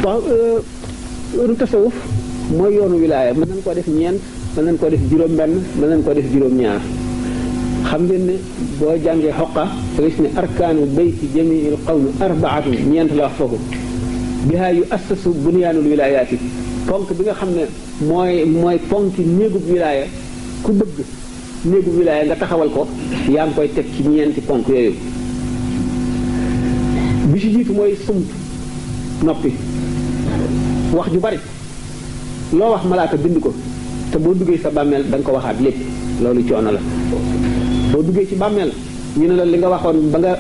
waaw yoonu tasawuf mooy yoonu wilaaya mën nañ koo def ñeent mën nañ koo def juróom-benn mën nañ koo def juróom-ñaar xam ngeen ne boo jàngee xoqa da gis ne arkaanu bayti jamiil qawmi arbaatu ñeent la wax foofu bihaa yu assasu bunyaanul wilaayaati ponk bi nga xam ne mooy ponki néegub wilaaya ku bëgg néegub wilaaya nga taxawal ko yaa ngi koy teg ci ñeenti ponk yooyu bi ci jiitu mooy sumt noppi wax ju bari loo wax malaaka bind ko te boo duggee sa bàmmeel da nga ko waxaat lépp loolu coono la boo duggee ci bàmmeel ñu ne la li nga waxoon ba nga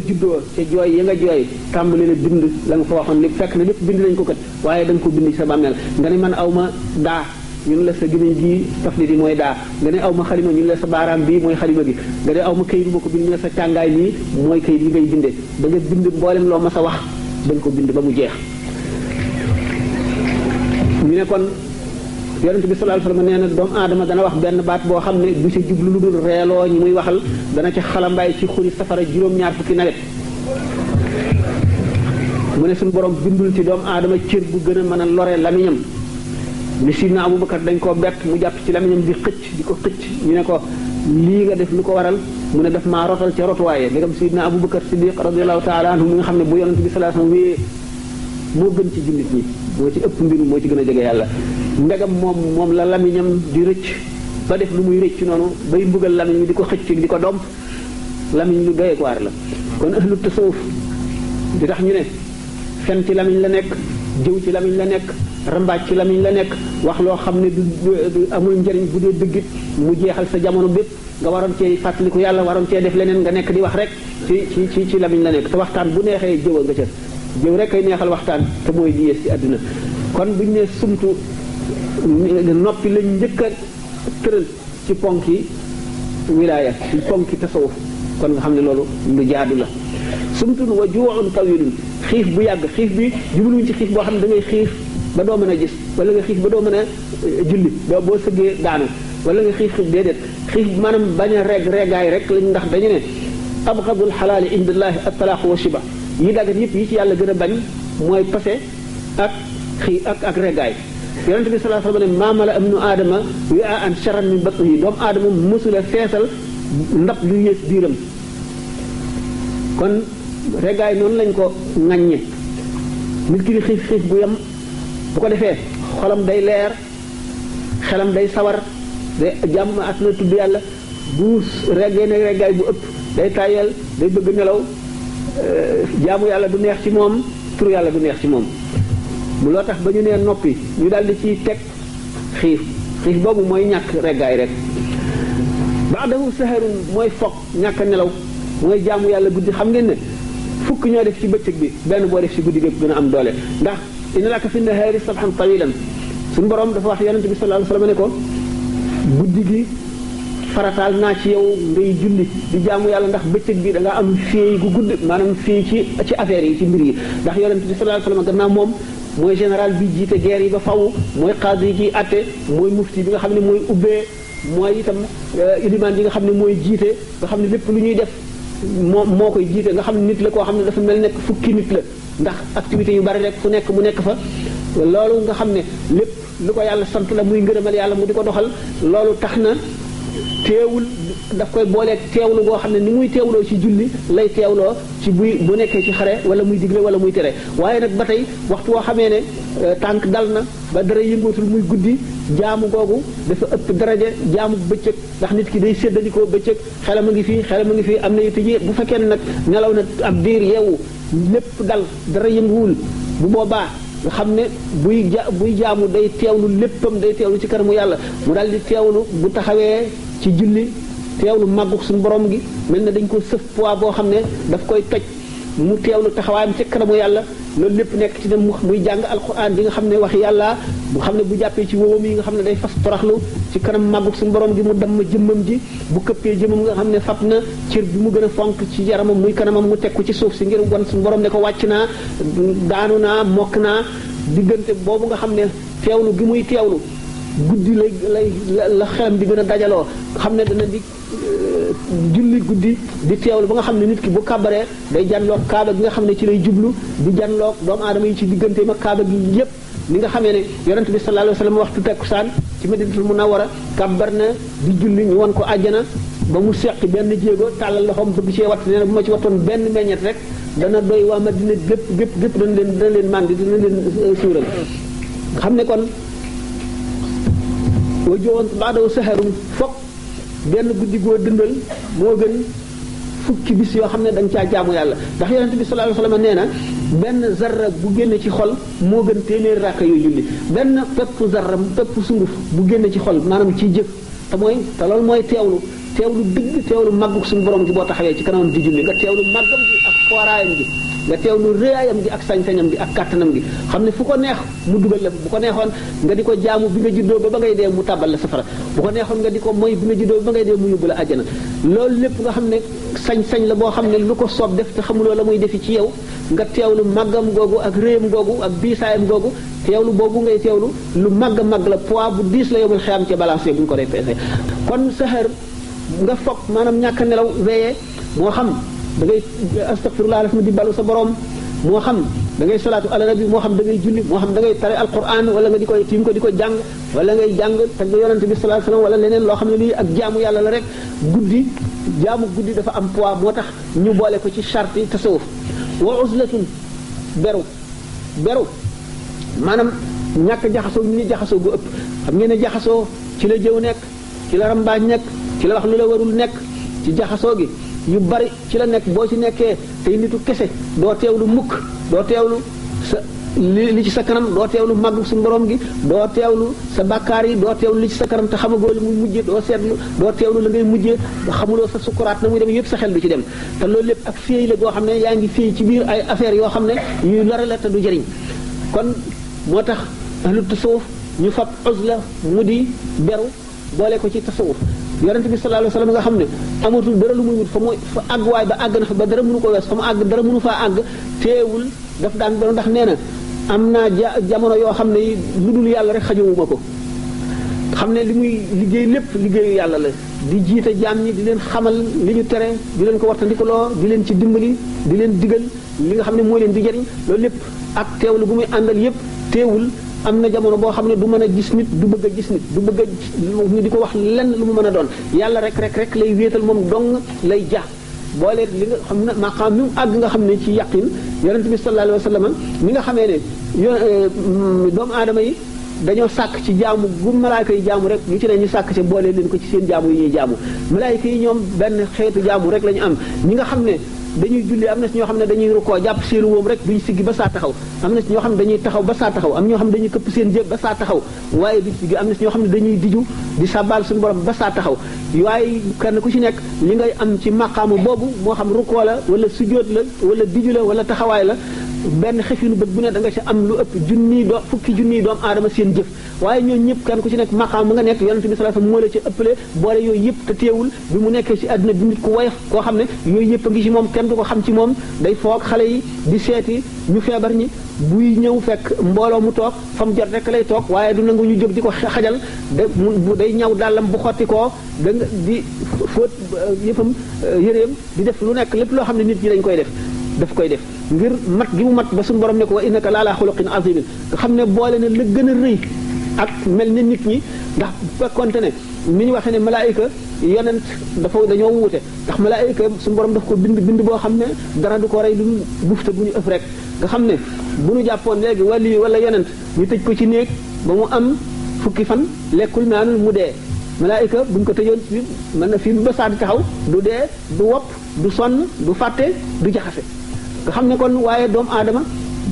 juddoo ca jooy yi nga jooy tàmbali la bind la nga fa waxoon lépp fekk na lépp bind nañ ko kat waaye da nga ko bind ci sa bàmmeel nga ne man aw ma daa ñu ne la sa gémmiñ gi taflit yi mooy daa nga ne aw ma xalima ñu ne la sa baaraam bii mooy xalima gi nga ne aw ma kayit bu ma ko bind ñu ne sa càngaay nii mooy kayit yi ngay bindee da nga bind mboolem loo ma sa wax da nga ko bind ba mu jeex ñu ne kon yonent bi sallallahu alayhi wasallam nee na doomu aadama dana wax benn baat boo xam ne du ci jublu lu dul reeloo ñi muy waxal dana ca xalambaay ci xuri safara juróom-ñaar fukki nawet mu ne suñu borom bindul ci doomu aadama cër bu gën a mën a lore lamiñam ni Sidna Abubakar dañ koo bett mu jàpp ci lamiñam di ko xëcc ñu ne ko lii nga def lu ko waral mu ne daf maa rotal ca rotuwaaye ndegam Sidna Abubakar Siddiq radiyallahu ta'ala anhu mi nga xam ne bu yonent bi sallallahu alayhi wasallam wéyee moo gën ci jullit ñi moo ci ëpp mbiru moo ci gën a jege yàlla ndegam moom la lamiñam di rëcc ba def lu muy rëcc noonu bay mbugal lamiñ mi di ko xëcc di ko domp lamiñ lu doye waar la kon ahlu tasawuf di tax ñu ne fen ci lamiñ la nekk jëw ci lamiñ la nekk rambaaj ci lamiñ la nekk wax loo xam ne du amul njëriñ bu dee dëggit mu jeexal sa jamono bépp nga waroon cee fàttaliku yàlla waroon cee def leneen nga nekk di wax rek ci lamiñ la nekk te waxtaan bu neexee jëwa nga ca jëw rek ay neexal waxtaan te mooy li yées ci àdduna kon buñu ne sumtu noppi lañ njëkk a tëral ci ponki wilaaya ci ponki tasawuf kon nga xam ne loolu lu jaadu la sumtun wa juu'un tawilun xiif bu yàgg xiif bi jubluñ ci xiif boo xam ne da ngay xiif ba doo mën a gis wala nga xiif ba doo mën a julli boo sëggee daanu wala nga xiif déedéet xiif maanaam bañ a regaay rek lañ ndax dañu ne abghadul xalaali indallahi at-talaaq wa shiba yi daggat yëpp yi ci yàlla gën a bañ mooy pase ak ak regaay yonente bi sallallahu alayhi wasallam ne maamala ibnu aadama wi'aan sharran min batnihi doomu aadama mësula feesal ndab lu yées biiram kon regaay noonu lañ ko ŋaññe nit ki di xiif bu yem bu ko defee xolam day leer xelam day sawar day jàmm at na tudd yàlla bu reggee ne reggaay bu ëpp day tàyyal day bëgg nelaw jaamu yàlla du neex ci moom tur yàlla du neex ci moom bu loo tax ba ñu nee noppi ñu daldi ciy teg xiif boobu mooy ñàkk reggaay rek ba'dahu saharun mooy fokk ñàkk nelaw mooy jaamu yàlla guddi xam ngeen ne fukk ñoo def ci bëccëg bi benn boo def ci guddi gi gën a am doole ndax inna laka fi nahaari sabhan tawilan suñu borom dafa wax yonente bi sallallahu alayhi wasallam ne ko guddi gi farataal naa ci yow ngay julli di jaamu yàlla ndax bëccëg bi da nga am fii gu gudd maanaam fii ci affaire yi ci mbir yi ndax yonente bi sallallahu alayhi wasallam gannaaw moom mooy général bi jiite guerre yi ba faw mooy qaadi yi ciy atte mooy mufti bi nga xam ne mooy ubbee mooy itam ilimaan yi nga xam ne mooy jiite nga xam ne lépp lu ñuy def moo koy jiite nga xam ne nit la koo xam ne dafa mel nekk fukki nit la ndax activité yu bari rek fu nekk mu nekk fa loolu nga xam ne lépp lu ko yàlla sant la muy ngërëmal yàlla mu di ko doxal loolu tax na teewul daf koy booleeg teewlu goo xam ne ni muy teewloo ci julli lay teewloo ci bu nekkee ci xare wala muy digle wala muy tere waaye nag ba tey waxtu woo xamee ne tànk dal na ba dara yëngootul muy guddi jaamu googu dafa ëpp daraja jaamu bëccëg ndax nit ki day séddalikoo bëccëg xelam a ngi fii am na yu tëjee bu fekkee ne nag nelaw na ab diir yeewu lépp dal dara yënguwul bu boobaa nga xam ne buy jaamu day teewlu léppam day teewlu ci kanamu yàlla mu daal di teewlu bu taxawee ci julli teewlu màggu suñu borom gi mel na dañ ko sëf poids boo xam ne daf koy toj mu teewlu taxawaayam ci kanamu yàlla loolu lépp nekk ci dem muy jàng alquran bi nga xam ne wax yàlla bu xam ne bu jàppee ci wowam yi nga xam ne day fas toraxlu ci kanam màggu suñu borom gi mu damm jëmmam ji bu këppee jëmmam nga xam ne fab na cër bi mu gën a fonk ci yaramam muy kanamam mu teg ko ci suuf si ngir wan suñu borom ne ko wàcc naa daanu naa mokk naa diggante boobu nga xam ne teewlu gi muy teewlu guddi la xelam di gën a dajaloo xam ne dana di julli guddi di teewlu ba nga xam ne nit ki bu kàbbaree day janloog kaaba gi nga xam ne ci lay jublu di janloog doomu aadama yi ci digganteem ak kaaba gi yépp ni nga xamee ne yonent bi sallallahu alayhi wasallam waxtu takkusaan ci Madinatul Munawwara kàbbar na di julli ñu won ko àjjana ba mu seqi benn jéego tàllal loxoom bëgg cee watt nee na bu ma ci wattoon benn meññet rek dana doy waa Madina gépp dana leen màndi dana leen suural xam ne kon wa jowoon baadaw saharum fokk benn guddi goo dëndal moo gën fukki bis yoo xam ne dañ caa jaamu yàlla ndax yonent bi sallallahu alayhi wasallam nee na benn zarra bu génne ci xol moo gën téeméer ràkka yooyu julli benn pepp zarra pepp sunguf bu génne ci xol maanaam ci jëf te loolu mooy teewlu dëgg teewlu màggug suñu borom gi boo taxawee ci kanamam di julli nga teewlu màggam gi ak fooraayam gi nga teewlu réyaayam gi ak sañ-sañam gi ak kàttanam gi xam ne fu ko neex mu dugal la bu ko neexoon nga di ko jaamu bi nga juddoo ba ngay dee mu tàbbal la safara bu ko neexoon nga di ko moy bi nga juddoo ba ngay dee mu yóbbu la àjjana loolu lépp nga xam ne sañ-sañ la boo xam ne lu ko soob def te xamuloo la muy defi ci yow nga teewlu màggam googu ak réyam googu ak biisaayam googu teewlu boobu ngay teewlu lu màgg màgg la poids bu diis la yowmal xiyaam ca balance bu ñu ko dee peese kon saxar nga foog maanaam ñàkk nelaw veillé moo xam da ngay astaghfirullah la di balu sa borom moo xam da ngay salaatu ala nabi moo xam da ngay julli moo xam da ngay tare alquran wala nga di koy tiim ko di ko jàng wala ngay jàng tagg yonante bi sallallahu alayhi wasallam wala leneen loo xam ne lii ak jaamu yàlla la rek jaamu guddi dafa am poids moo tax ñu boole ko ci charte yi tasawuf wa uzlatun beru maanaam ñàkk jaxasoo ñu ni jaxasoo gu ëpp xam ngeen ne jaxasoo ci la jëw nekk ci la rambaaj nekk ci la wax lu la warul nekk ci jaxasoo gi yu bari ci la nekk boo ci nekkee tey nitu kese doo teewlu mukk doo teewlu sa li ci sa kanam doo teewlu màgg suñu borom gi doo teewlu sa bàkkaar yi doo teewlu li ci sa kanam te xamagoo li muy mujjee doo seetlu doo teewlu la ngay mujjee xamuloo sa sukkuraat na muy dem yëpp sa xel du ci dem te loolu lépp ak féey la goo xam ne yaa ngi féey ci biir ay affaires yoo xam ne yuy lore la te du jëriñ kon moo tax ahlu tasawuf ñu fab uzla mu di beru boole ko ci tasawuf yonent bi sallallahu alayhi wasallam nga xam ne amatul dara lu muy wut fa àgg waay ba àgg na fa ba dara mënu ko wees fa mu àgg dara mënu faa àgg teewul daf daan doon ndax nee na am naa jamono yoo xam ne lu dul yàlla rek xajowuma ko xam ne li muy liggéey lépp liggéeyu yàlla la di jiite jaam ñi di leen xamal li ñu tere di leen ko wartandikuloo di leen ci dimbali di leen digal li nga xam ne moo leen di jëriñ loolu lépp ak teewlu bu muy àndal yépp teewul am na jamono boo xam ne du mën a gis nit du bëgg a gis nit du bëgg a ñu di ko wax lenn lu mu mën a doon yàlla rek lay wéetal moom dong lay ja boole li nga xam ne maqaam mi mu àgg nga xam ne ci yaqin yonent bi sallallahu alayhi wa sallam mi nga xamee ne doomu aadama yi dañoo sàkk ci jaamu gu malaayka yi jaamu rek lu ci ne ñu sàkk ci boole leen ko ci seen jaamu yi ñuy jaamu malaayka yi ñoom benn xeetu jaamu rek la ñu am ñi nga xam ne dañuy julli am na si ñoo xam ne dañuy rukkoo jàpp seenu woom rek duñ siggi ba saa taxaw am na si ñoo xam ne dañuy taxaw ba saa taxaw am ñoo xam ne dañuy këpp seen jéb ba saa taxaw waaye duñ siggi am na si ñoo xam ne dañuy diju di sabal suñu borom ba saa taxaw waaye kenn ku ci nekk li ngay am ci maqaamu boobu moo xam rukkoo la wala sujjóot la wala diju la wala taxawaay la benn xefinu bët bu ne da nga ci am lu ëpp fukki junniy doomu aadama seen jëf waaye ñooñu ñëpp kenn ku ci nekk maqaam mu nga nekk yonent bi sallallahu alayhi wasallam moo la ci ëppale boole yooyu yëpp te teewul bi mu nekkee ci àdduna bi nit ku woyof koo xam ne yooyu yëpp a ngi ci moom kenn du ko xam ci moom day foog xale yi di seeti ñu feebar ñi buy ñëw fekk mbooloo mu toog fa mu jot rek lay toog waaye du nangu ñu jóg di ko xajal day ñaw dàllam bu xotti koo da nga di fóot yëfam yëreem di def lu nekk lépp loo xam ne nit ñi dañ koy daf koy def ngir mat gi mu mat ba suñu borom ne ko wa innaka la ala xuluqin azimin nga xam ne boole na la gën a rëy ak mel ne nit ñi ndax bu fekkonte ne ni ñu waxee ne malaayika yonent dañoo wuute ndax malaayika suñu borom daf ko bind boo xam ne dara du ko rey lu bufte bu ñu ëpp rek nga xam ne bu ñu jàppoon léegi wali wala yonent ñu tëj ko ci néeg ba mu am fukki fan lekkul naanul mu dee malaayika buñ ko tëjoon fi mën na fii ba saa di taxaw du dee du wopp du sonn du fàtte du jaxase nga xam ne kon waaye doomu aadama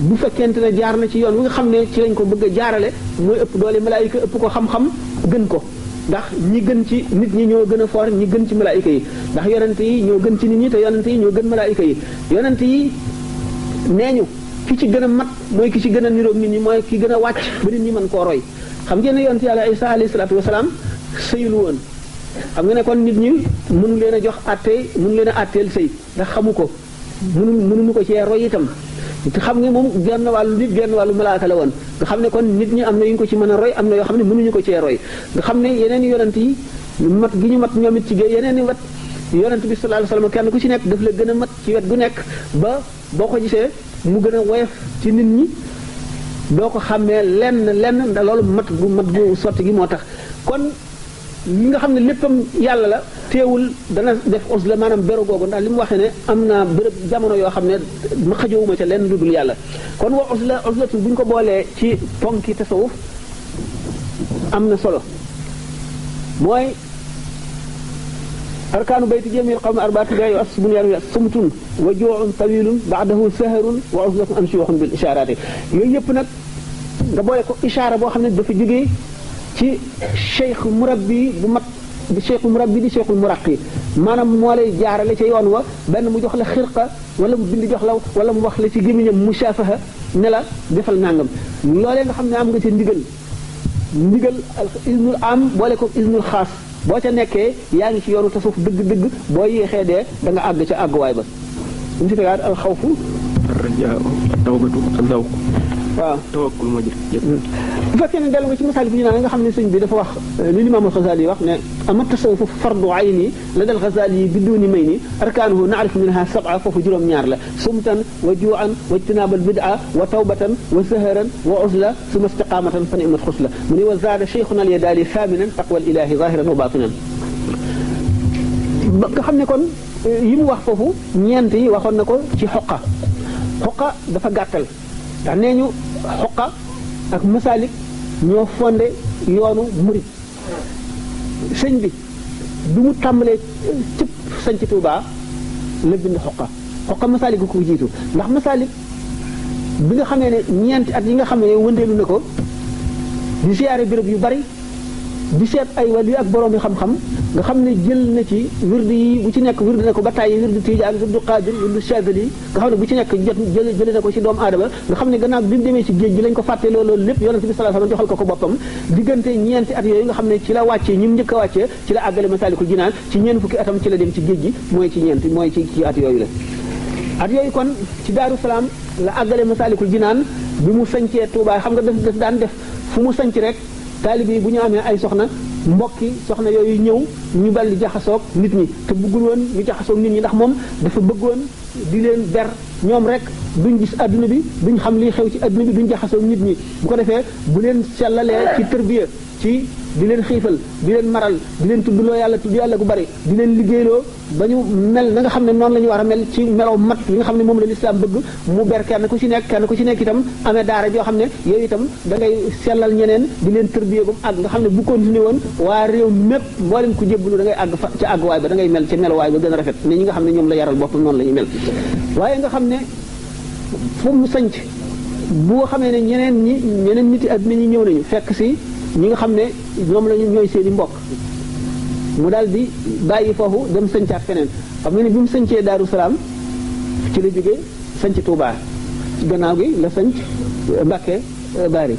bu fekkente ne jaar na ci yoon wi nga xam ne ci lañ ko bëgg a jaarale mooy ëpp doole malaayika ëpp ko xam-xam gën ko ndax ñi gën ci nit ñi ñoo gën a foor ñi gën ci malaayika yi ndax yonent yi ñoo gën ci nit ñi te yonent yi ñoo gën malaayika yi yonent yi nee ñu ki ci gën a mat mooy ki ci gën a niroog nit ñi mooy ki gën a wàcc ba nit ñi mën koo roy xam ngeen ne yonent yàlla Isa alayhi salaatu wasalaam sëyul woon xam nga ne kon nit ñi mënu leen a jox àtte mënu leen a àtteel sëy ndax xamu ko mënuñu ko cee roy itam te xam nga moom genn wàllu nit genn wàllu malaaka la woon nga xam ne kon nit ñi am na yu ñu ko ci mën a roy am na yoo xam ne mënuñu ko cee roy nga xam ne yeneen yonent yi mat gi ñu mat ñoom it ci yeneen i wet yonent bi sallallahu alayhi wasallam kenn ku ci nekk daf la gën a mat ci wet gu nekk ba boo ko gisee mu gën a woyof ci nit ñi doo ko xàmmee lenn ndax loolu mat gu sotti gi moo tax kon li nga xam ne léppam yàlla la teewul dana def uzla maanaam beru googu ndax li mu waxee ne am na bërëb jamono yoo xam ne ma xajowuma ca lenn lu dul yàlla kon wa uzlatu bu ñu ko boolee ci ponki tasawuf am na solo mooy arkaanu bayti jamil qawmi arbaatu gaa yu as bunyaanu sumtun wa juu'un tawilun ba'dahu saharun wa uzlatun amshuhun bil ishaaraati yooyu yëpp nag nga boole ko ishaara boo xam ne dafa jógee ci cheikh murabbi bu mat di cheikhul murabbi di cheikhul muraqi maanaam moo lay jaarale ca yoon wa benn mu jox la xirqa wala mu bind jox la wala mu wax la ci gémmiñam mushafaha ne la defal nangam loolee nga xam ne am nga ca ndigal isnul am boole ko isnul xaas boo ca nekkee yaa ngi ci yoonu tasawuf dëgg-dëgg boo yéexee dee da nga àgg ca àgguwaay ba ñu si tegaat al xawfu arrajaa tawbatu azawq waaw tawakkul moo jëf bu fekkee ne dellu nga ci masaalik bi ñu naan nga xam ne sëñ bi dafa wax li Imaam al-Ghazali yi wax ne ama tasawufu fardu ayni la dal Ghazali yi biduni may ni arkaanuhu naarifu minha sab'a foofu juróom-ñaar la sumtan wa juu'an wa ijtinaabal bid'a wa tawbatan wa saharan wa uzla summa istiqaamatan fa ni'mat xusla mu ne wa zaada cheikhuna al-Yadaali thaminan taqwa al-ilaahi zaahiran wa baatinan nga xam ne kon yi mu wax foofu ñeent yi waxoon na ko ci xoqa dafa gàttal ndax nee ñu xoqa ak masaalik ñoo fondé yoonu murid sëñ bi du mu tàmbalee cëpp sañ ci Tuubaa la bind xoqa masaalik ko jiitu ndax masaalik bi nga xamee ne ñeenti at yi nga xam ne wëndeelu na ko di siyaare béréb yu bari di seet ay wàll yi ak borom yi xam-xam nga xam ne jël na ci wirdi yi bu ci nekk wirdi na ko ba tàyyi wirdu Tijaan wirdu Qaadir wirdu Chaadili nga xam ne bu ci nekk jële na ko ci doomu aadama nga xam ne gannaaw bi mu demee ci géej gi lañ ko fàtte loolu lépp yonent bi sallallahu alayhi wasallam joxal ko boppam diggante ñeenti at yooyu nga xam ne ci la wàccee ñi mu njëkk a wàccee ci la àggale Masaalikul Jinaan ci ñeent fukki atam ci la dem ci géej gi mooy ci at yooyu la at yooyu kon ci Daaru Salaam la àggale Masaalikul Jinaan bi mu sañcee Tuubaa xam nga daf daan def fu mu sañc rek taalibe yi bu ñu amee ay soxna mbokki soxna yooyu ñëw ñu bal di jaxasoog nit ñi te bëggul woon ñu jaxasoog nit ñi ndax moom dafa bëggoon di leen ber ñoom rek duñ gis adduna bi duñ xam liy xew ci adduna bi duñ jaxasoog nit ñi bu ko defee bu leen sellalee ci tërbiya ci di leen xiifal di leen maral di leen tudd yàlla gu bari di leen liggéeyloo ba ñu mel na nga xam ne noonu la ñu war a mel ci melow mat li nga xam ne moom la lislaam bëgg mu ber kenn ku ci nekk itam amee daara joo xam ne yooyu itam da ngay sellal ñeneen di leen tërbiya ba mu àgg nga xam ne bu continué woon waa réew mépp mboolem ku jébbalu da ngay àgg fa ca àgguwaay ba da ngay mel ca melowaay ba gën a rafet ne ñi nga xam ne ñoom la yaral boppam noonu la ñuy mel waaye nga xam ne fu mu sanc bu xamee ne ñeneen nit adduna ñi ñëw nañu fekk si ñi nga xam ne ñoom la ñu ñooy seen i mbokk mu daal di bàyyi foofu dem sañcaat feneen xam nga ne bi mu sañcee Daaru Salaam ci la jógee sañc Touba gannaaw gi la sañc Mbàkke Bari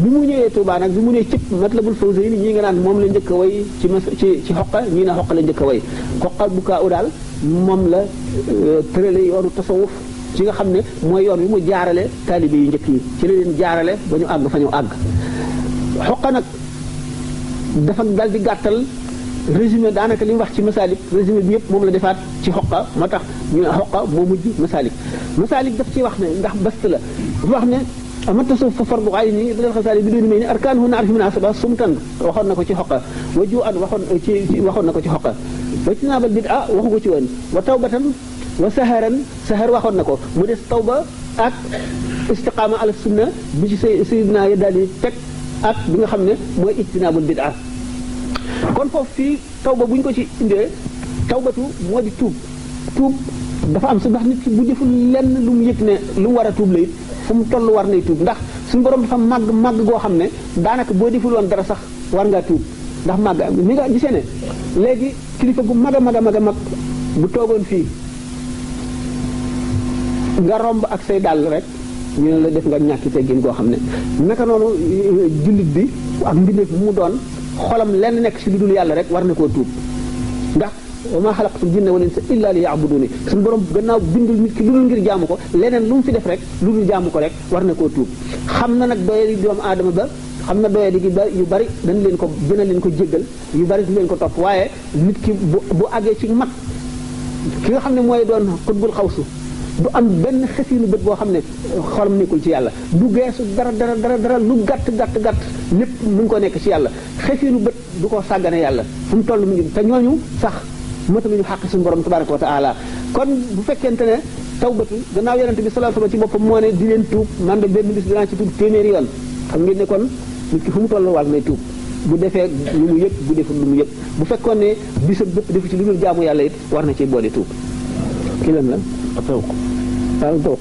bi mu ñëwee Touba nag bi mu nee cëpp Matlabul Fawzayni ñii nga naan moom la njëkk a way ci xoqa ñii na xoqa la njëkk a way xoqa bu kaa u daal moom la tërale yoonu tasawuf ci nga xam ne mooy yoon wi mu jaarale taalibe yu njëkk yi ci la leen jaarale ba ñu àgg fa ñu àgg xoqa nag dafa dal di gàttal résumé daanaka li mu wax ci masaalik résumé bi yëpp moom la defaat ci xoqa moo tax ñu ne xoqa moo mujj masaalik daf ci wax ne ndax bast la dafa wax ne ama tasawuf fa fardu ayni dal Xasaali bi doon may ni arkaanuhu na'rifu minhaa sab'a sumtan waxoon na ko ci xoqa wa ju'an waxoon na ko ci xoqa wa ijtinaabal bid'a waxu ko ci woon wa tawbatan wa sahar waxoon na ko mu des tawba ak istiqaama ala sunna bi ci sayyidina Yadaali teg ak bi nga xam ne mooy ijtinaabul bid'a kon foofu fii tawba bu ñu ko ci indee tawbatu moo di tuub dafa am sa ndax nit ki bu deful lenn lu mu yëg ne lu mu war a tuub la it fu mu toll war nay tuub ndax suñu borom dafa màgg goo xam ne daanaka boo deful woon dara sax war ngaa tuub ndax màgg ni nga gisee ne léegi kilifa gu mag a mag bu toogoon fii nga romb ak say dàll rek ñu ne la def nga ñàkki teggin goo xam ne naka noonu jullit bi ak mbindeef mu doon xolam lenn nekk ci lu dul yàlla rek war na koo tuub ndax wa maa xalaqtul jinna wal insa illa li ya'buduni suñu borom gannaaw bindul nit ki lu dul ngir jaamu ko leneen lu mu fi def rek lu dul jaamu ko rek war na koo tuub xam na nag doyadi doomu aadama ba xam na doyadi gi ba yu bari dañ leen ko dina leen ko jéggal yu bari du leen ko topp waaye nit ki bu àggee ci mat ki nga xam ne mooy doon xutbul xawsu du am benn xesiinu bët boo xam ne xolam nekkul ci yàlla du geesu dara lu gàtt lépp mu ngi ko nekk ci yàlla xesiinu bët du ko sàggane yàlla fu mu toll mu ngi te ñooñu sax mataluñu xàq suñu borom tabaraka wa taala kon bu fekkente ne tawbatu gannaaw yonente bi sallallahu alayhi wa sallam ci boppam moo ne di leen tuub man de benn bis dinaa ci tuub téeméeri yoon xam ngeen ne kon nit ki fu mu toll war nay tuub bu defee lu mu yëg bu deful lu mu yëg bu fekkoon ne bisam bépp defu ci lu dul jaamu yàlla it war na ci boole tuub ki lan la zawq waaw zawq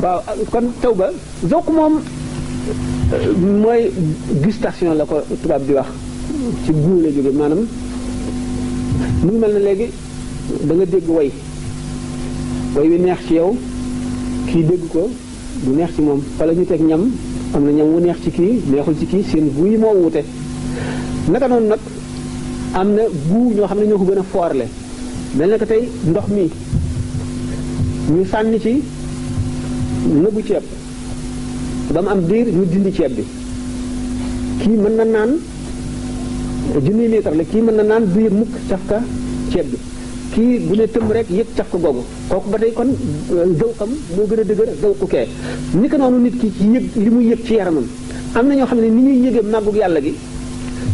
waaw kon tawba zawq moom mooy gustation la ko tubaab di wax ci guu la jóge maanaam mu ngi mel ne léegi da nga dégg way wi neex ci yow kii dégg ko du neex ci moom wala ñu teg ñam am na ñam wu neex ci kii neexul ci kii seen guu yi moo wute naka noonu nag am na guu ñoo xam ne ñoo ko gën a foorle mel na ko tey ndox mi ñu sànni ci nëbu ceeb ba mu am diir ñu dindi ceeb bi kii mën na naan junniy liitar la kii mën na naan biir mukk cafka ceeb bi kii bu ne tëmb rek yëg cafka googu kooku ba tey kon zawqam moo gën a dëgër zawqu kee ni ko noonu nit ki ci yëg li muy yëg ci yaramam am na ñoo xam ne ni ñuy yëgee màggug yàlla gi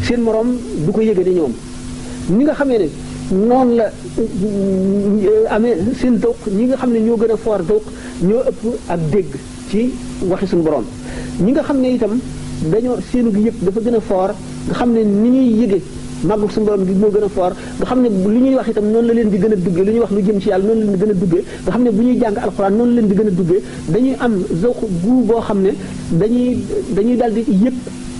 seen moroom du ko yëge ni ñoom ñi nga xamee ne noonu la amee seen zawq ñi nga xam ne ñoo gën a foor zawq ñoo ëpp ak dégg ci waxi suñu borom ñi nga xam ne itam dañoo seenu gi yëg dafa gën a foor nga xam ne ni ñuy yëge màggug suñu borom gi moo gën a foor nga xam ne li ñuy wax itam noonu la leen di gën a duggee lu ñuy wax lu jëm ci yàlla noonu la leen di gën a duggee nga xam ne bu ñuy jàng alxuraan noonu la leen di gën a duggee dañuy am zawq gu boo xam ne dañuy daal di yëg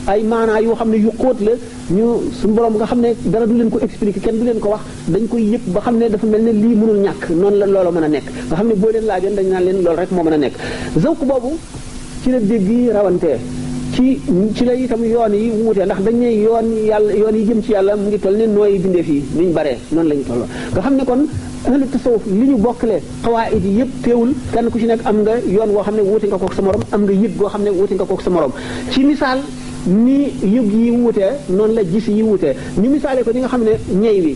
ay maanaa yoo xam ne yu xóot la ñu suñu borom nga xam ne dara du leen ko expliquer kenn du leen ko wax dañ koy yëg ba xam ne dafa mel ne lii mënul ñàkk noonu la loola mën a nekk nga xam ne boo leen laajoon dañ naan leen loolu rek moo mën a nekk zawq boobu ci la dégg yi rawantee ci la itam yoon yi wuute ndax dañ ne yoon yi jëm ci yàlla mu ngi toll ne nooy bindee fii ni ñu baree noonu la ñu toll nga xam ne kon ahlu tasawuf li ñu bokkale xawaayid yi yëpp teewul kenn ku ci nekk am nga yoon woo xam ne wuute nga kook sa morom am nga yëg goo xam ne wuute nga kook sa morom ci misaal ni yëg yi wuutee noonu la gis yi wuutee ñu misaale ko ni nga xam ne ñey wi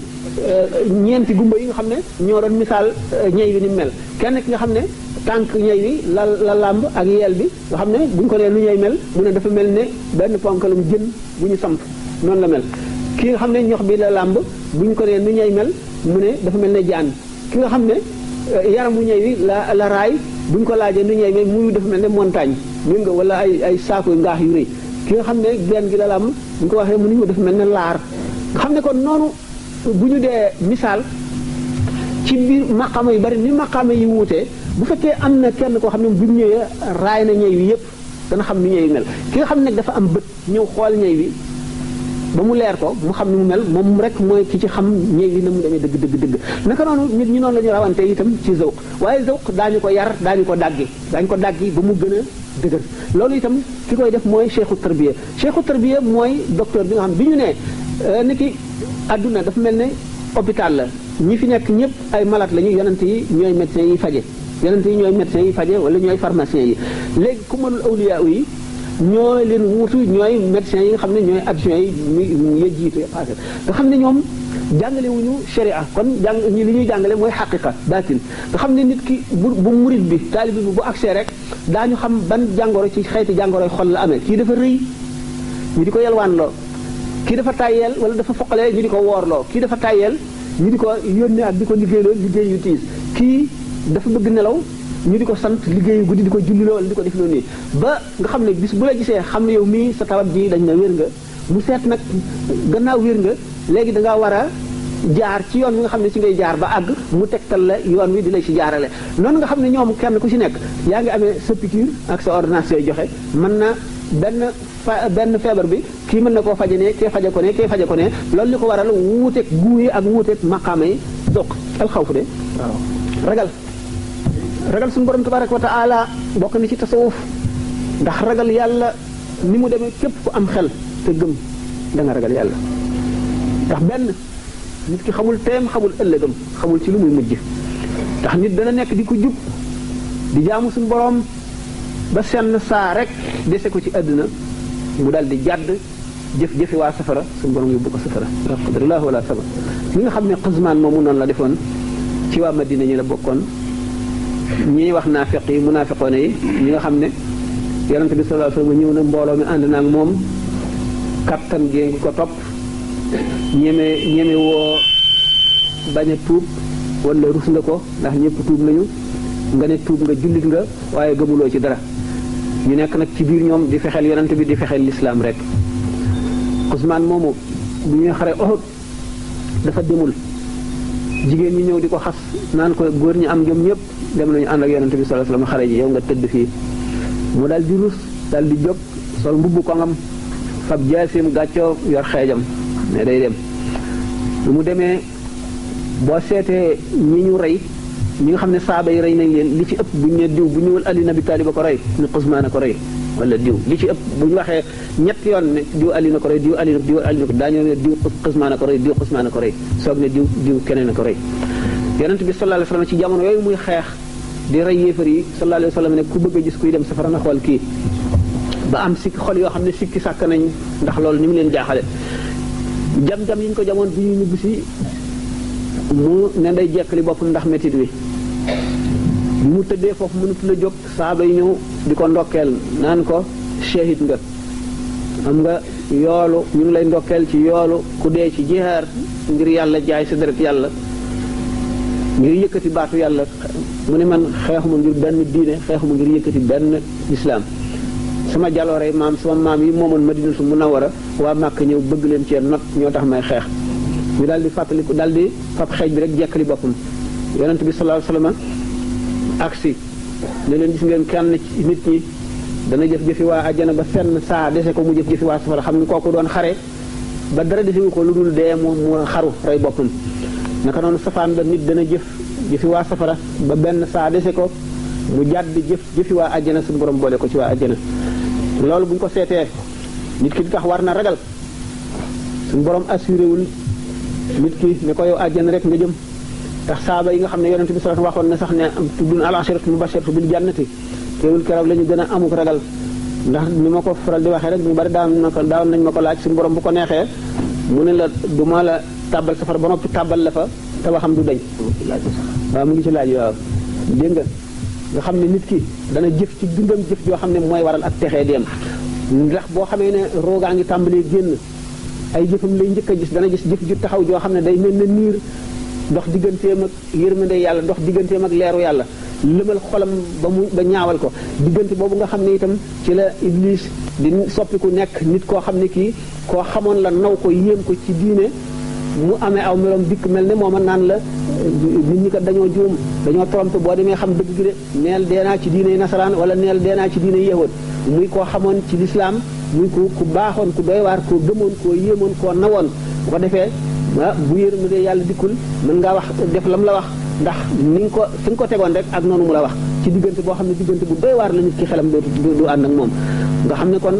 ñeenti gumba yi nga xam ne ñoo doon misaal ñey wi ni mel kenn ki nga xam ne tànk ñey wi la làmb ak yeel bi nga xam ne buñ ko nee nu ñey mel mu ne dafa mel ne benn ponkalum jën bu ñu samp noonu la mel ki nga xam ne ñox bi la làmb buñ ko nee nu ñey mel mu ne dafa mel ne jaan ki nga xam ne yaram bu ñey wi la raay buñ ko laajee nu ñey mel muy dafa mel ne montagne mën nga wala ay saako ngaax yu rëy ki nga xam ne genn gi la làmb buñ ko waxee mu ni dafa mel ne laar nga xam ne kon noonu bu ñu dee misaal ci biir maqaama yu bari ni maqaama yi wuutee bu fekkee am na kenn koo xam ne bu ñëwee raay na ñey wi yëpp dana xam ni ñey wi mel ki nga xam ne nag dafa am bët ñëw xool ñey wi ba mu leer ko mu xam ni mu mel moom rek mooy ki ci xam ñey wi na mu demee dëgg naka noonu nit ñi noonu la ñu rawante itam ci zawq waaye zawq daañu ko yar daañu ko dàggi ba mu gën a dëgër loolu itam ki koy def mooy cheikhu tarbiya mooy docteur bi nga xam bi ñu ne ni ki adduna dafa mel ne hôpital la ñi fi nekk ñëpp ay malade lañu yonent yi ñooy médecins yi faje yonent yi ñooy médecins yi faje wala ñooy pharmaciens yi léegi ku mënul awliya yi ñooy leen wuutu ñooy médecins yi nga xam ne ñooy adjoints yi muy jiitu passé nga xam ne ñoom jàngale wuñu sharia kon li ñuy jàngale mooy xaqiqa baatin nga xam ne nit ki bu murid bi taalibi bi bu accès rek daañu xam ban jàngoro ci xeeti jàngoroy xol la amee kii dafa rëy ñu di ko yalwaan loo kii dafa tàyyeel wala dafa foqalee ñu di ko woorloo kii dafa tàyyeel ñu di ko yónnee ak di ko liggéeyloo liggéey yu tiis kii dafa bëgg nelaw ñu di ko sant liggéeyu guddi di ko julliloo wala di ko def loo nii ba nga xam ne bis bu la gisee xam ne yow mii sa tawat ji dañ na wér nga mu seet nag gannaaw wér nga léegi dangaa war a jaar ci yoon wi nga xam ne ci ngay jaar ba àgg mu tegtal la yoon wi di lay ci jaarale noonu nga xam ne ñoom kenn ku ci nekk yaa ngi amee sa piqûre ak sa ordonnance yooyu joxe mën na benn feebar bi kii mën na koo faje ne kee faje ko ne kee faje ko ne loolu li ko waral wuuteeg guu yi ak wuuteeg maqaama yi doq alxawfu de waaw ragal suñu borom tabaraka wa taala bokk na ci tasawuf ndax ragal yàlla ni mu demee képp ku am xel te gëm da nga ragal yàlla ndax benn nit ki xamul teem xamul ëllëgam xamul ci lu muy mujj ndax nit dana nekk di ko jub di jaamu suñu borom ba senn saa rek dese ko ci àdduna mu daal di jàdd jëfi waa safara suñu borom yóbbu ko safara la qadarallahu wala sama li nga xam ne Qazmaan moomu noonu la defoon ci waa Madina ñi la bokkoon ñi wax naafiq yi munaafiqoon yi ñi nga xam ne yonente bi sallallahu alayhi wasallam ñëw na mbooloo mi ànd naag moom kattan gée ngi ko topp ñeme woo bañ a tuub wala rus nga ko ndax ñëpp tuub nañu nga ne tuub nga jullit nga waaye gëmuloo ci dara ñu nekk nag ci biir ñoom di fexeel yonente bi di fexeel lislaam rek Qazmaan moomu bu ñuy xare Uhud dafa demul jigéen ñi ñëw di ko xas naan ko góor ñi am jom ñëpp dem nañu ànd ak yonente bi sallallahu alayhi wasallam xare ji yow nga tëdd fii mu daal di rus daal di jóg sol mbubbu kongam fab jaasim gàccoo yor xeejam ne day dem lu mu demee boo seetee ñi ñu rey ñi nga xam ne saaba yi rey nañ leen li ci ëpp bu ñu ne diw bu ñëwul Ali Abi Talib a ko rey ni Qazmaan a ko rey wala diw li ci ëpp bu ñu waxee ñetti yoon ne diw Ali na ko rey diw Ali na ko daañoo ne diw Qazmaan a ko rey diw Qazmaan a ko rey soog ne diw keneen a ko rey yonent bi sallallahu alayhi wasallam ci jamono yooyu muy xeex di rey yéefar yi sallallahu alayhi wasallam ne ku bëgg a gis kuy dem safara na xool kii ba am sikki xol yoo xam ne sikki sàkk nañ ndax loolu ni mu leen jaaxale jam-jam yi ñu ko jamoon bi ñu ñibbi si mu ne day jekkali boppam ndax métit wi bi mu tëddee foofu mënatu la jóg saaba yi ñëw di ko ndokkeel naan ko shahid nga am nga yoolu ñu ngi lay ndokkeel ci yoolu ku dee ci jihaar ngir yàlla jaay sa deret yàlla ngir yëkkati baatu yàlla mu ne man xeexuma ngir benn diine xeexuma ngir yëkkati benn islaam sama jaloore maam sama maam yi moomoon Madinatu Munawwara waa Màkk ñëw bëgg leen cee not ñoo tax may xeex ñu daal di fàttaliku daal di fab xeej bi rek jekkali boppam yonent bi sallallahu alayhi wasallam aksi ne leen gis ngeen kenn nit ñi dana jëf-jëfi waa àjjana ba fenn saa dese ko mu jëf-jëfi waa safara xam ni kooku doon xare ba dara desewu ko lu dul dee mu xaru rey boppam naka noonu safaan ba nit dana jëfi waa safara ba benn saa dese ko mu jàdd jëfi waa àjjana suñu borom boole ko ci waa àjjana loolu bu ñu ko seetee nit ki di tax war na ragal suñu borom assuré wul nit ki ne ko yow àjjana rek nga jëm tax saaba yi nga xam ne yonent bi sallallahu alayhi wasallam waxoon na sax ne tuddun al-asharatu mubashiratu bil jannati teewul keroog la ñu gën a amuk ragal ndax ni ma ko faral di waxee rek ñu bari daaw nañ ma ko laaj suñu borom bu ko neexee mu ne la du ma la tàbbal safara ba noppi tàbbal la fa te waxam du dañ waaw mu ngi ci laaj waaw dégg nga xam ne nit ki dana jëf ci dundam jëf joo xam ne mooy waral ak texee dem ndax boo xamee ne roogaa ngi tàmbalee génn ay jëfam lay njëkk a gis dana gis jëf ju taxaw joo xam ne day mel ne niir dox digganteem ak yërmande yàlla dox digganteem ak leeru yàlla lëmal xolam ba ñaawal ko diggante boobu nga xam ne itam ci la Iblis di soppiku nekk nit koo xam ne kii koo xamoon la naw ko yéem ko ci diine mu amee aw meloom dikk mel ne mooma naan la nit ñi kat dañoo juum dañoo trompé boo demee xam dëgg gi de neel deenaa ci diine nasaraan wala neel deenaa ci diine yahud muy koo xamoon ci lislaam muy ku baaxoon ku doy waar koo gëmoon koo yéemoon koo nawoon bu ko defee bu yërmande yàlla dikkul mën ngaa wax def lam la wax ndax ni nga ko fi nga ko tegoon rek ak noonu mu la wax ci diggante boo xam ne diggante bu doy waar la nit ki xelam du ànd ak moom nga xam ne kon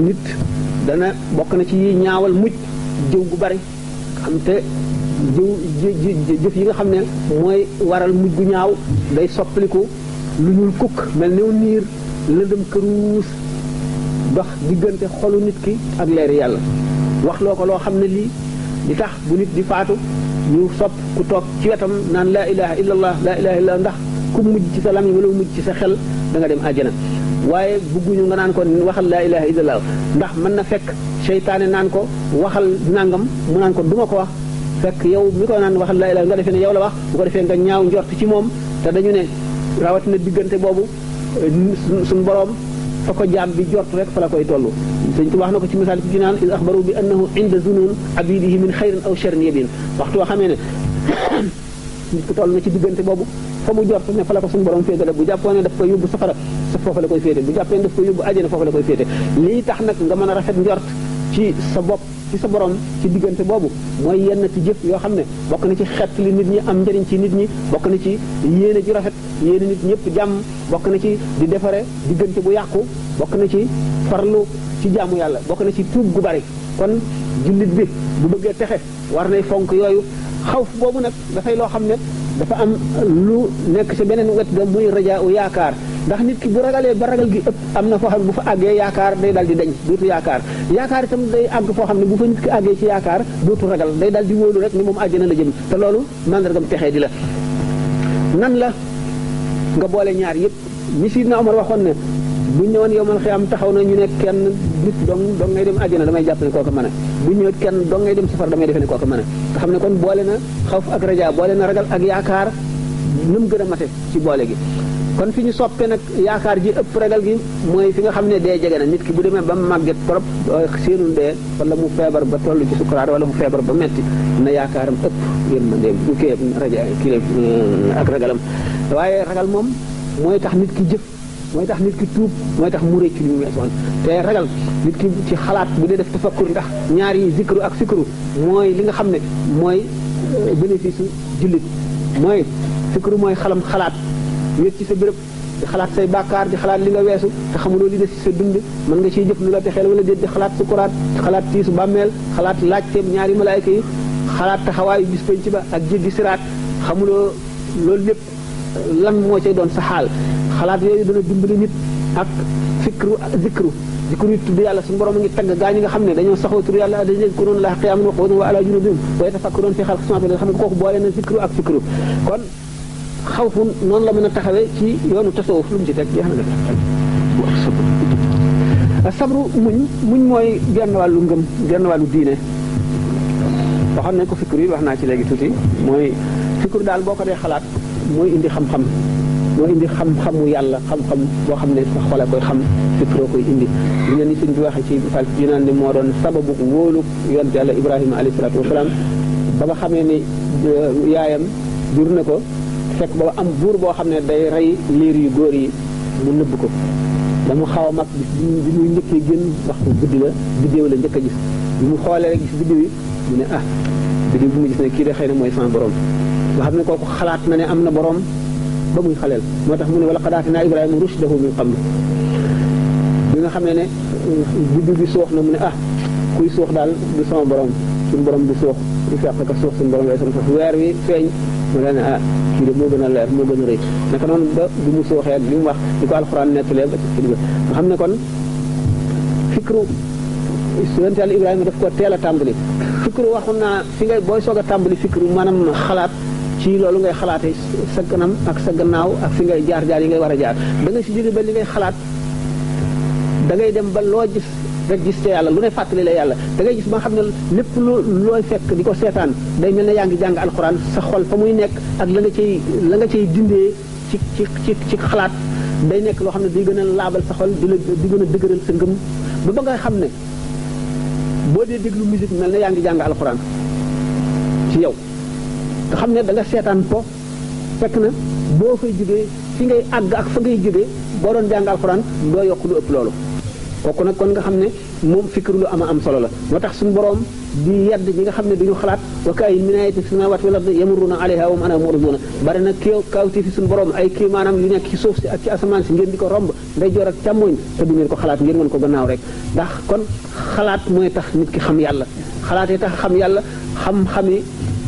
nit dana bokk na ci ñaawal mujj jëw gu bari xam te jëf yi nga xam ne mooy waral mujj gu ñaaw day soppaliku lu ñuul kukk mel new niir lëndëm këruus dox diggante xolu nit ki ak leeri yàlla wax loo ko loo xam ne lii di tax bu nit di faatu ñu sopp ku toog ci wetam naan laa ilaha illallah laa ilaha illallah ndax ku mujj ci sa lamiñ wala mujj ci sa xel da nga dem àjjana waaye bugguñu nga naan ko waxal laa ilaha illallah ndax mën na fekk seytaane naan ko waxal nangam mu naan ko duma ko wax fekk yow mi ko naan waxal laa ilaha nga defee ne yow la wax bu ko defee nga ñaaw njort ci moom te dañu ne rawatina diggante boobu suñu boroom fa ko jaam bi jort rek fa la koy toll sëñ wax na ko ci misaal ci naan is axbaru bi annahu inda zunun abidihi min xayrin aw sharrin yabin waxtu woo xamee ne nit ko toll na ci diggante boobu fa mu jort ne fa la ko suñu borom féetale bu jàppoo ne daf koy yóbbu safara foofu la koy féete bu jàppee ne daf koy yóbbu àjjana foofu la koy féete lii tax nag nga mën a rafet njort ci sa bopp ci sa borom ci diggante boobu mooy yenn ci jëf yoo xam ne bokk na ci xett li nit ñi am njëriñ ci nit ñi bokk na ci yéene ju rafet yéene nit ñëpp jàmm bokk na ci di defare diggante bu yàqu bokk na ci farlu ci jaamu yàlla bokk na ci tuub gu bari kon jullit bi bu bëggee texe war nay fonk yooyu xawf boobu nag dafay loo xam ne dafa am lu nekk ci beneen wet ga muy rajaa u yaakaar ndax nit ki bu ragalee ba ragal gi ëpp am na foo xam ne bu fa àggee yaakaar day dal di dañ dootu yaakaar itam day àgg foo xam ne bu fa nit ki àggee ci yaakaar dootu ragal day dal di wóolu rek ni moom àjjana la jëm te loolu mandargam texee di la nan la nga boole ñaar yëpp ni Sidna Omar waxoon ne buñ ñëwoon yow man xiyam taxaw na ñu ne kenn nit dong ngay dem àjjana damay jàpp ne kooku mën a buñ ñëwee kenn dong ngay dem safar damay defe ne kooku mën a nga xam ne kon boole na xawf ak raja boole na ragal ak yaakaar nu mu gën a mate ci boole gi kon fi ñu soppe nag yaakaar ji ëpp ragal gi mooy fi nga xam ne dee jege na nit ki bu demee ba màgget trop séenul dee wala mu feebar ba toll ci sukuraat wala mu feebar ba metti na yaakaaram ëpp yërmandeem bu kii raja kii ak ragalam waaye ragal moom mooy tax nit ki jëf mooy tax nit ki tuub mooy tax mu rëcc li mu weesoon te ragal nit ki ci xalaat bu dee def tafakkur ndax ñaar yi zikru ak sikru mooy li nga xam ne mooy bénéfice jullit mooy sikru mooy xalaat wéet ci sa béréb di xalaat say bàkkaar di xalaat li nga weesu te xamuloo li des ci sa dund mën nga ciy jëf lu la texeel wala déet di xalaat sukuraat xalaat tiisu bàmmeel xalaat laajteem ñaari malaayka yi xalaat taxawaayu bis penc ba ak jéggi siraat xamuloo loolu lépp lan moo cay doon sa xaal xalaat yooyu dana dimbali nit ak zikru yi tudd yàlla suñu borom a ngi tagg gaa ñi nga xam ne dañoo saxoo tudd yàlla dañu yazkuruuna llaaha qiyaaman wa qu'uudan wa alaa junuubihim wa yatafakkaruuna fi xalqi samaawaati xam ne kooku boole na zikru ak fikru kon xawfu noonu la mën a taxawee ci yoonu tasawuf lu mu ci teg jeex na sabru muñ mooy genn wàllu ngëm genn wàllu diine waxoon nañ ko fikru yi wax naa ci léegi tuuti mooy fikru daal boo ko dee xalaat mooy indi xam-xam mooy indi xam-xamu yàlla xam-xam boo xam ne sa xoolee koy xam fikroo koy indi li ngeen ni suñ bi waxee ci fal ci naan ni moo doon sababu wóolu yonent yàlla Ibrahima alayhi salaatu wasalaam ba nga xamee ni yaayam jur na ko fekk booba am buur boo xam ne day rey liir yu góor yi mu nëbb ko ba mu xaw a mag bi muy njëkkee génn waxtu guddi la biddéew la njëkk a gis bi mu xoolee rek gis biddéew yi mu ne biddéew bi mu gis ne kii de xëy na mooy sama borom nga xam ne kooku xalaat na ne am na borom ba muy xaleel moo tax mu ne wala qad aatinaa Ibrahima rushdahu min qablu bi nga xam ne biddéew bi suux na mu ne kuy suux daal du sama borom suñu borom du suux du fekk ka suux suñu borom lay sama suux weer wi feeñ mu ne kii de moo gën a leer moo gën a rëy naka noonu ba bi mu suuxee ak li mu wax di ko alxuraan nettalee ba ci nga xam ne kon fikru yonent Yàlla Ibrahima daf ko teel a tàmbali fikru waxoon naa fi ngay booy soog a tàmbali fikru maanaam xalaat ci loolu ngay xalaatee sa kanam ak sa gannaaw ak fi ngay jaar yi ngay war a jaar da ngay si jóge ba li ngay xalaat da ngay dem ba loo gis rek gis te yàlla lu ne fàttali la yàlla da ngay gis ba nga xam ne lépp looy fekk di ko seetaan day mel ne yaa ngi jàng alxuraan sa xol fa muy nekk ak la nga cay dindee ci xalaat day nekk loo xam ne di gën a laabal sa xol di gën a dëgëral sa ngëm ba nga xam ne boo dee déglu musique mel ne yaa ngi jàng alxuraan ci yow nga xam ne da nga seetaan po fekk na boo fay jógee fi ngay àgg ak fa ngay jógee boo doon jàng alxuraan doo yokk lu ëpp loolu kooku nag kon nga xam ne moom fikir lu am solo la moo tax suñu borom di yedd ñi nga xam ne duñu xalaat wa kaayyin min aayatin fi samaawaati wal ardi yamurruuna alayhaa wa hum anhaa mu'riduun bari na kawti fi suñu borom ay kii maanaam yu nekk ci suuf si ak ci asamaan si ngeen di ko romb ndeyjoor ak càmmooñ te du ngeen ko xalaat ngeen mën ko gannaaw rek ndax kon xalaat mooy tax nit ki xam yàlla xalaatee tax xam yàlla xam-xami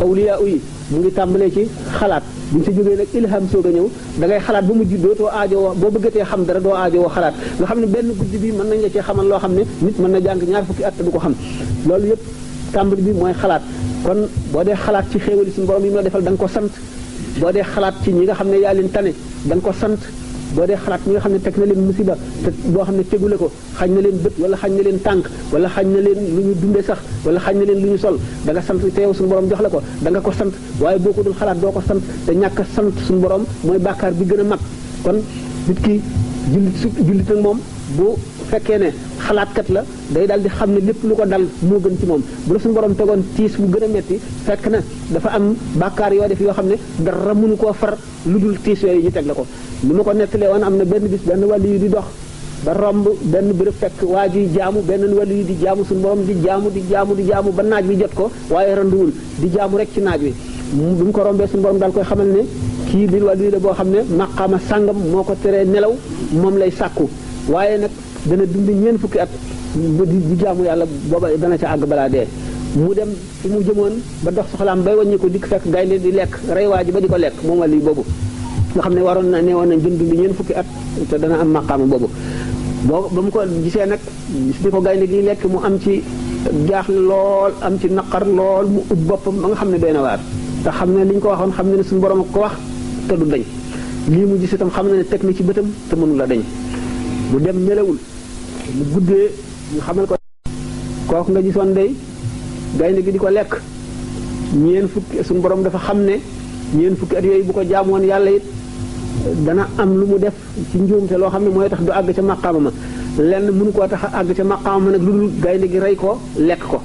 awliyaa yi mu ngi tàmbalee ci xalaat bu ñu si jógee nag ilham soog a ñëw da ngay xalaat ba mujj dootoo aajowoo boo bëggatee xam dara doo aajowoo xalaat nga xam ne benn guddi bi mën nañ la cee xamal loo xam ne nit mën na jàng ñaar fukki at du ko xam loolu yëpp tàmbali bi mooy xalaat kon boo dee xalaat ci xéewali suñu borom yi mu la defal da nga ko sant boo dee xalaat ci ñi nga xam ne yaa leen tane da nga ko sant boo dee xalaat ñi nga xam ne teg na leen musiba te boo xam ne tegule ko xañ na leen bët wala xañ na leen tànk wala xañ na leen lu ñu dunde sax wala xañ na leen lu ñu sol da nga sant te yow suñu borom jox la ko da nga ko sant waaye boo ko dul xalaat doo ko sant te ñàkk a sant suñu borom mooy bàkkaar bi gën a mag kon nit ki jullit nag moom bu fekkee ne xalaatkat la day daal di xam ne lépp lu ko dal moo gën ci moom bu la suñu borom tegoon tiis bu gën a metti fekk na dafa am bàkkaar yoo def yoo xam ne dara mënu koo far lu dul tiis yooyu ñu teg la ko li ma ko nettalee woon am na benn bis benn wàllu yu di dox ba romb benn béréb fekk waa ji jaamu benn wàllu yu di jaamu suñu borom di jaamu ba naaj bi jot ko waaye randuwul di jaamu rek ci naaj wi bi mu ko rombee suñu borom daal koy xamal ne kii bi wàllu yu la boo xam ne maqaama sàngam moo ko teree nelaw moom lay sàkku waaye nag dana dund ñeent fukki at di jaamu yàlla booba dana ca àgg balaa dee mu dem fi mu jëmoon ba dox soxlaam bay wàññi ko dikk fekk gaynde di lekk rey waa ji ba di ko lekk moom wàll yi boobu nga xam ne waroon na ne woon nañ dund ñeent fukki at te dana am maqaama boobu boo ba mu ko gisee nag gis ni ko gaynde gi lekk mu am ci jaaxle lool am ci naqar lool mu ub boppam ba nga xam ne doy na waar te xam ne li ñu ko waxoon xam ne ne suñu borom ko wax te du dañ lii mu gis itam xam ne ne teg na ci bëtam te mënu la dañ mu dem nelawul mu guddee ñu xamal ko kooku nga gisoon day gaynde gi di ko lekk ñeen fukki suñu borom dafa xam ne ñeen fukki at yooyu bu ko jaamoon yàlla it dana am lu mu def ci njuumte loo xam ne mooy tax du àgg ca maqaama ma lenn mënu koo tax a àgg ca maqaama ma nag lu dul gaynde gi rey ko lekk ko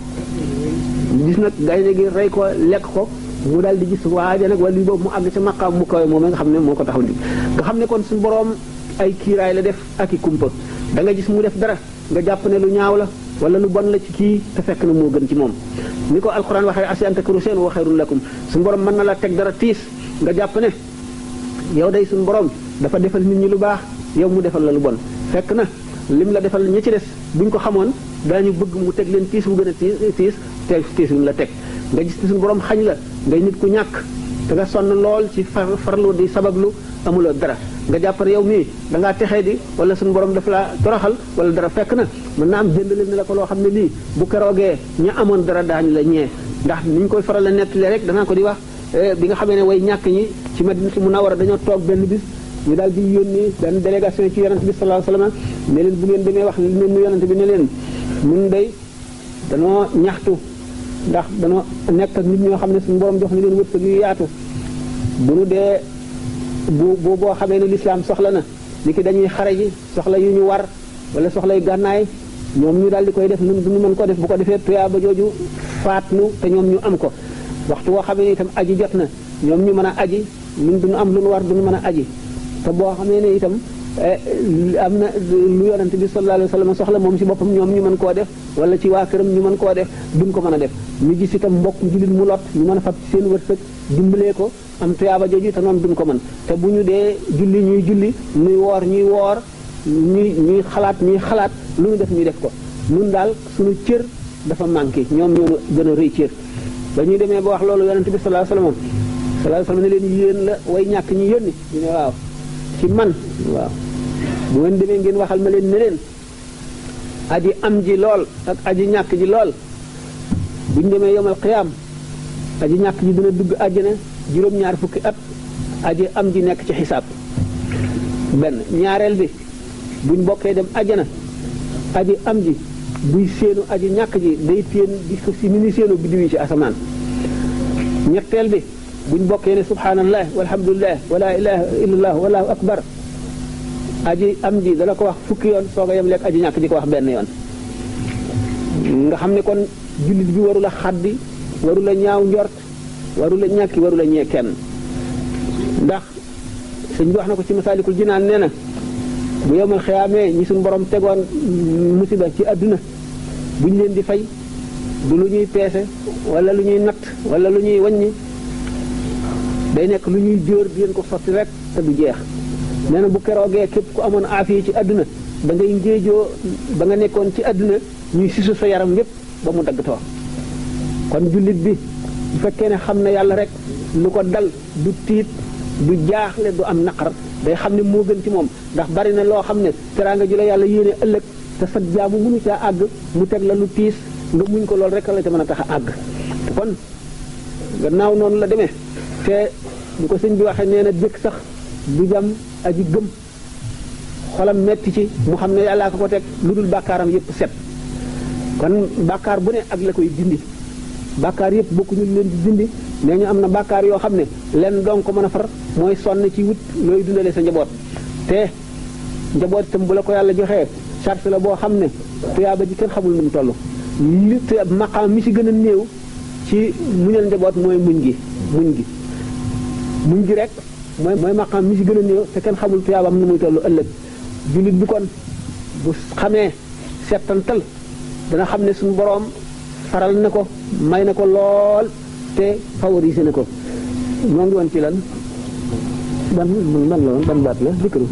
gis nag gaynde gi rey ko lekk ko mu daal di gis waaja nag wala boobu mu àgg ca maqaam mu kawe moom nga xam ne moo ko taxaw nga xam ne kon suñu borom ay kiiraay la def ak i kumpa da nga gis mu def dara nga jàpp ne lu ñaaw la wala lu bon la ci kii te fekk na moo gën ci moom ni ko alquran waxee asi an takru shay'an wa khayrun lakum suñu borom mën na la teg dara tiis nga jàpp ne yow day suñu borom dafa defal nit ñi lu baax yow mu defal la lu bon fekk na lim la defal ñi ci des buñ ko xamoon daañu bëgg mu teg leen tiis bu gën a tiis te tiis bi mu la teg nga gis ne suñu borom xañ la ngay nit ku ñàkk te nga sonn lool ci farlu di sabablu amuloo dara nga jàpp ne yow mii da ngaa texee di wala suñu borom dafa la toroxal wala dara fekk na mën naa am jëndale ne la ko loo xam ne lii bu keroogee ña amoon dara daañu la ñee ndax ni ñu koy faral la nettali rek danaa ko di wax bi nga xamee ne way ñàkk ñi ci Madinatu Munawwara dañoo toog benn bis ñu daal di yónni benn délégation ci yonent bi sallallahu alayhi wasallam ne leen bu ngeen demee wax li leen nu yonent bi ne leen mun day danoo ñaxtu ndax danoo nekk ak nit ñoo xam ne suñu borom jox ni leen wërsëg yu yaatu bu nu dee boo xamee ne lislaam soxla na ni ki dañuy xare ji soxla yu ñu war wala soxla yu gànnaay ñoom ñu daal di koy def nun duñu mën ko def bu ko defee tuyaa ba jooju faat nu te ñoom ñu am ko waxtu boo xamee ne itam aji jot na ñoom ñu mën a aji ñun duñu am lu nu war duñu mën a aji te boo xamee ne itam am na lu yonent bi sallallahu alayhi wasallam soxla moom ci boppam ñoom ñu mën koo def wala ci waa këram ñu mën koo def duñ ko mën a def ñu gis itam mbokk jullit mu lot ñu mën a fab ci seen wërsëg dimbalee ko am tuyaaba jooju te noonu duñ ko mën te bu ñu dee julli ñuy julli ñuy woor ñuy xalaat lu ñu def ñuy def ko nun daal suñu cër dafa manqué ñoom ñoo gën a rëy cër ba ñuy demee ba wax loolu yonent bi sallallahu alayhi wasallam ne leen yéen la way ñàkk ñi yónni ñu ne waaw ci man waaw bu ngeen demee ngeen waxal ma leen ne leen aji am ji lool ak aji ñàkk ji lool buñ demee yomal xiyaam aji ñàkk ji dina dugg àjjana juróom-ñaar fukki at aji am ji nekk ci xisaab benn ñaareel bi buñ bokkee dem àjjana aji am ji buy séenu aji ñàkk ji day téen di ko si ni séenu biddiw yi ci asamaan ñetteel bi buñ bokkee ne subhanallah walhamdulillah wala ilaha illallah wallahu akbar aji am ji dala ko wax fukki yoon soo ko yem lekk aji ñàkk ji ko wax benn yoon nga xam ne kon jullit bi warula xaddi warula ñaaw njort warula ñàkki warula ñee kenn ndax sëñ bi wax na ko ci masaalikul jinaan nee na bu yemal xiyaamee ñi suñ borom tegoon musiba ci àdduna buñ leen di fay du lu ñuy peese wala lu ñuy natt wala lu ñuy wàññi day nekk lu ñuy jóor di leen ko sotti rek te du jeex nee na bu keroogee képp ku amoon aafiya ci àdduna da ngay ngéejoo ba nga nekkoon ci àdduna ñuy sisu sa yaram yépp ba mu dagg too kon jullit bi bu fekkee ne xam na yàlla rek lu ko dal du tiit du jaaxle du am naqar day xam ne moo gën ci moom ndax bari na loo xam ne teraanga ju la yàlla yéene ëllëg te sa jaamu mënu caa àgg mu teg la lu tiis nga muñ ko loolu rek la ca mën a tax a àgg kon gannaaw noonu la demee te bu ko sëñ bi waxee nee na jëkk sax du jam aji gëm xolam metti ci mu xam ne yàllaa ko teg lu dul bàkkaaram yépp set kon bàkkaar bu ne ak la koy dindi bàkkaar yépp bokkuñu leen di dindi nee ñu am na bàkkaar yoo xam ne leen doon ko mën a far mooy sonn ci wut looy dundale sa njaboot te njaboot itam bu la ko yàlla joxee charge la boo xam ne tuyaaba ji kenn xamul nu mu toll li maqaam mi ci gën a néew ci muñal njaboot mooy muñ gi rek mooy maqaam mi ci gën a néew te kenn xamul tuyaabam nu muy toll ëllëg jullit bi kon bu xamee settantal dana xam ne suñu boroom faral na ko may na ko lool te favorisé na ko moo ngi woon ci lan ban la woon ban baat la zikru.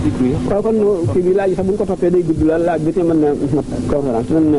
zikru yi. waaw kon kii bi laaj sax bu ñu ko toppee day gudd la laaj bi te mën na mat conférence mën na